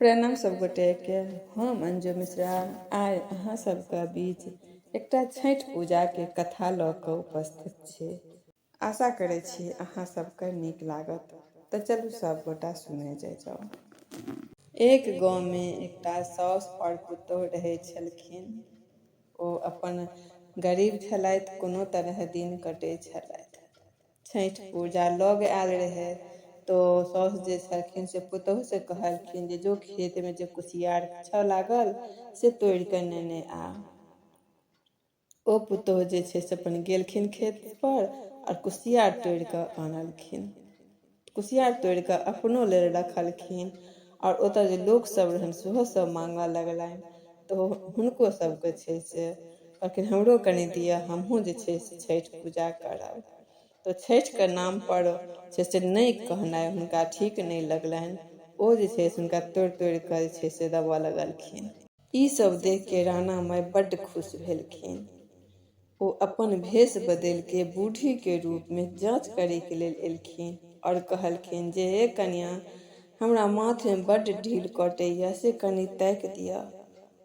प्रणाम सब गोटेके। हम अंजू मिश्रा आइ अहाँ सबके बीच एकटा छठि पूजाके कथा लऽ कऽ उपस्थित छी। आशा करै छी अहाँ सबके नीक लागत। तऽ चलू सब गोटा सुनै जाइ जाउ। एक गाँवमे एकटा साउस आओर पुतोहु रहै छलखिन। ओ अपन गरीब छलथि, कोनो तरहे दिन कटै छलथि। छठि पूजा लग आयल रहै तो साउस जे छलखिन से पुतोहुसँ कहलखिन जे जो खेतमे जे कुसियार छौ लागल से तोड़ि कऽ नेने आ। ओ पुतोहु जे छै से अपन गेलखिन खेत पर आओर कुसियार तोड़ि कऽ आनलखिन। कुसियार तोड़ि कऽ अपनो लेल रखलखिन आओर ओतऽ जे लोकसभ रहनि सेहो सभ माँगऽ लगलनि तऽ हुनको सभके छै से कहलखिन हमरो कनि दिअ, हमहूँ जे छै से छठि पूजा करब। तऽ छठिके नामपर छै से नहि कहनाइ हुनका ठीक नहि लगलनि। ओ जे छै से हुनका तोड़ि तोड़ि कऽ जे छै से देबऽ लगलखिन। ई सब देखके राणा माय बड्ड खुश भेलखिन। ओ अपन भेष बदलि के बूढ़ीके रूपमे जाँच करैके लेल एलखिन आओर कहलखिन जे हे कनिया, हमरा माथमे बड्ड ढील कटैए, से कनि ताकि दिअ।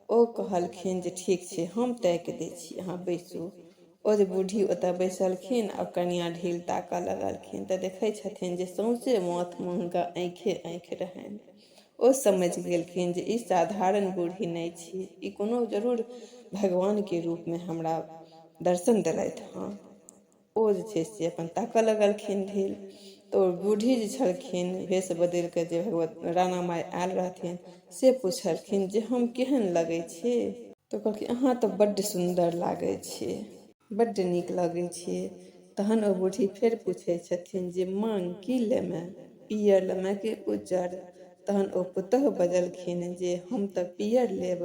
ओ कहलखिन जे ठीक छै, हम ताकि दै छी, अहाँ बैसू। ओ जे बूढ़ी ओतऽ बैसलखिन आ कनिया ढील ताकऽ लगलखिन तऽ देखै छथिन जे सौंसे माथमे हुनका आँखि आँखि रहनि। ओ समझि गेलखिन जे ई साधारण बूढ़ी नहि छी, ई कोनो जरूर भगवानके रूपमे हमरा दर्शन देलथि हँ। ओ जे छै से अपन ताकऽ लगलखिन ढील। तऽ ओ बूढ़ी जे छलखिन भेष बदलि कऽ जे भगवत राणा माइ आयल रहथिन से पुछलखिन जे हम केहन लगै छी? तऽ कहलखिन अहाँ तऽ बड्ड सुन्दर लागै छी, बड्ड नीक लगै छी। तहन ओ बूढ़ी फेर पूछै छथिन जे माँग की लेमे, पियर लेमे कि उज्जर? तहन ओ पुतहु बजलखिन जे हम तऽ पियर लेब,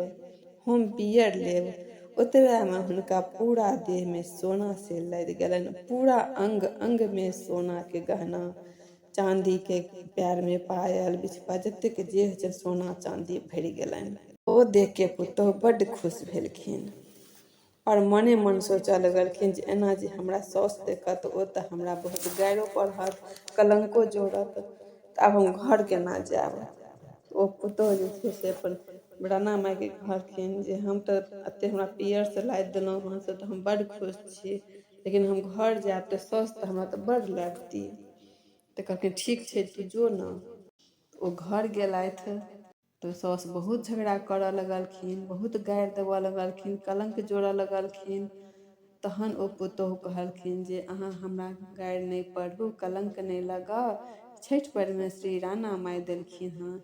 हम पियर लेब। ओतबेमे हुनका पूरा देहमे सोना से लादि गेलनि, पूरा अंग अंगमे सोनाके गहना, चाँदीके पएरमे पायल, बिछुआ जतेक जे होइ छै सोना चाँदी भरि गेलनि। ओ देखिके पुतहु बड्ड खुश भेलखिन आओर मने मन सोचऽ लगलखिन जे एना जे हमरा साउस देखत ओ तऽ हमरा बहुत गारिओ पढ़त, कलङ्को जोड़त, तऽ आब हम घर केना जायब? ओ पुतहु जे छै से अपन राणा मायके कहलखिन जे हम तऽ एतेक हमरा पियरसँ लादि देलहुँ हँ से तऽ हम बड्ड खुश छी, लेकिन हम घर जायब तऽ साउस तऽ हमरा तऽ बड्ड लड़ती। तऽ कहलखिन ठीक छै, तू जो ने। ओ घर गेलथि तऽ साउस बहुत झगड़ा करऽ लगलखिन, बहुत गारि देबऽ लगलखिन, कलङ्क जोड़ऽ लगलखिन। तहन ओ पुतोहु कहलखिन जे अहाँ हमरा गारि नहि पढ़ू, कलङ्क नहि लगाउ, छठि परमे श्री राणा माय देलखिन हँ।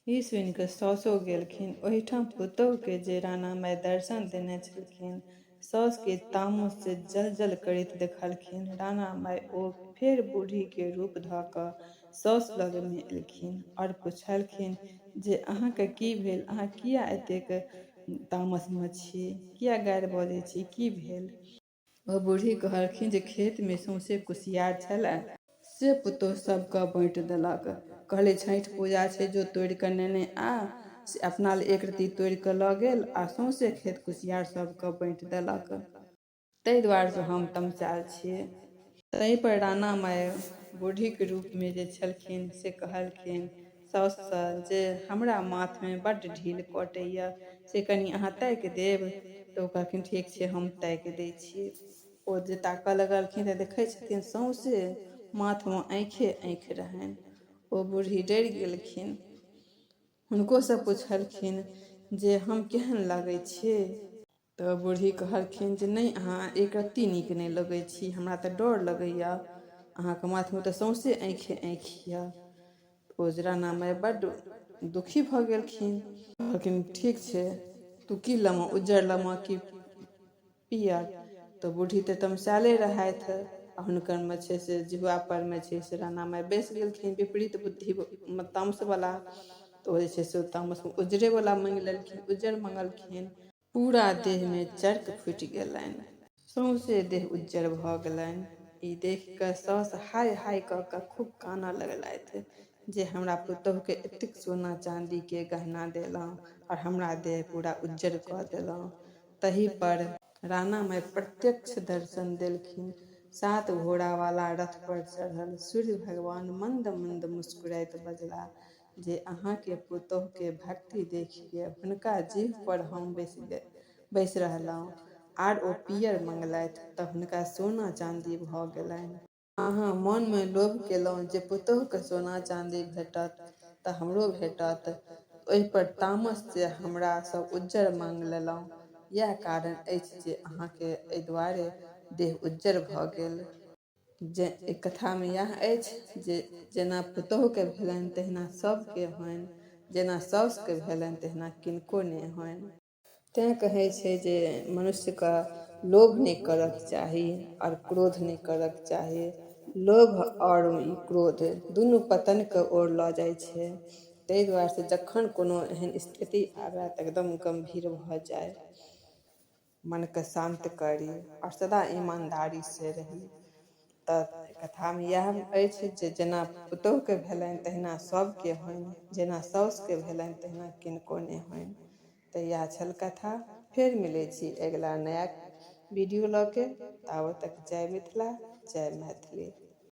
ई सुनि कऽ साउसो गेलखिन ओहिठाम। पुतोहुके जे राणा माय दर्शन देने छलखिन, साउसके तामससँ जल जल करैत देखलखिन राणा माय। ओ फेर बूढ़ीके रूप धऽ कऽ साउस लगमे एलखिन आओर पुछलखिन जे अहाँके की भेल, अहाँ किया एतेक तामसमे छी, किया गारि बजै छी, की भेल? ओ बूढ़ी कहलखिन जे खेतमे सौंसे कुसियार छलए से पुतोहु सबके बाँटि देलक। कहलै छठि पूजा छै, जो तोड़ि कऽ नेने आ। से अपना लए एक रत्ती तोड़ि कऽ लऽ गेल आ सौंसे खेत कुसियार सबके बाँटि देलक, ताहि दुआरेसँ हम तमसायल छियै। ताहिपर राणा माय बूढ़ीके रूपमे जे छलखिन से कहलखिन साउससँ जे हमरा माथमे बड्ड ढील कटैए, से कनि अहाँ ताकि देब? तऽ ओ कहलखिन ठीक छै, हम ताकि दै छी। ओ जे ताकऽ लगलखिन तऽ देखै छथिन सौँसे माथमे आँखि आँखि रहनि। ओ बूढ़ी डरि गेलखिन। हुनकोसँ पुछलखिन जे हम केहन लगै छी? तऽ बूढ़ी कहलखिन जे नहि, अहाँ एक रत्ती नीक नहि लगै छी, हमरा तऽ डर लगैए, अहाँके माथमे तऽ सौँसे आँखि आँखि यए। ओ जे राणा माय बड्ड दुखी भऽ गेलखिन। कहलखिन ठीक छै, तू की लेमह, उज्जर लेमह कि पियर? तऽ बूढ़ी तऽ तमसायले रहथि आ हुनकरमे छै से जिहुआ परमे छै से राणा माय बैसि गेलखिन विपरीत बुद्धि तामसवला। तऽ ओ जे छै से तामसमे उज्जरेवला माँगि लेलखिन, उज्जर मङ्गलखिन। पूरा देहमे चर्क फूटि गेलनि, सौँसे देह उज्जर भऽ गेलनि। ई देखि कऽ साउस हाय हाय कऽ कऽ खूब कानऽ लगलथि जे हमरा पुतोहुके एतेक सोना चाँदीके गहना देलहुँ आओर हमरा देह पूरा उज्जर कऽ देलहुँ। तही पर राणा माय प्रत्यक्ष दर्शन देलखिन। सात घोड़ावाला रथ पर चढ़ल सूर्य भगवान मन्द मन्द मुस्कुराइत बजलाह जे अहाँके पुतोहुके भक्ति देखिके हुनका जीभ पर हम बैसि रहलहुँ आर ओ पीयर मंगलथि तऽ हुनका सोना चाँदी भऽ गेलनि। अहाँ मोनमे लोभ केलहुँ जे पुतोहुके सोना चाँदी भेटत तऽ हमरो भेटत, ओहिपर तामस जे हमरा सँ उज्जर मांगि लेलहुँ। इएह कारण अछि जे अहाँके एहि दुआरे देह उज्जर भऽ गेल। जे एहि कथामे इएह अछि जे जेना पुतोहुके भेलनि तहिना सभके होइन, जेना साउसके भेलनि तहिना किनको नहि होइन। तेँ कहै छै जे मनुष्यके लोभ नहि करक चाही आओर क्रोध नहि करक चाही। लोभ आओर ई क्रोध दुनू पतनके ओर लऽ जाइ छै। ताहि दुआरेसँ जखन कोनो एहन स्थिति आबय तऽ एकदम गम्भीर भऽ जाइ, मनके शान्त करी आओर सदा ईमानदारीसँ रही। तऽ कथामे इएह अछि जे जेना पुतोहुके भेलनि तहिना सभके होइन, जेना साउसके भेलनि तहिना किनको नहि होइन। तऽ इएह छल कथा। फेर मिलै छी अगिला नया वीडियो लऽ के। ताबत तक जय मिथिला, जय मैथिली।